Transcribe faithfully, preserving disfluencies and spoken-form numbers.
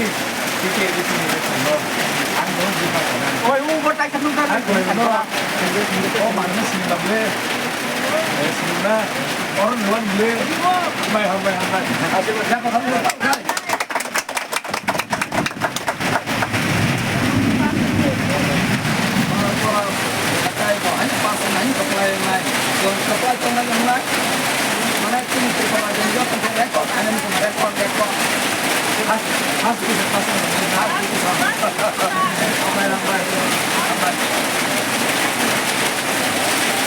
T T A D C ni election no. Ang no jima kana. Oi, u bo tai kanu ka. Ang ko no. O man no sini bable. Eh, sini na. Or no wan ble. Bai ha, bai ha, bai. Asik ya ko.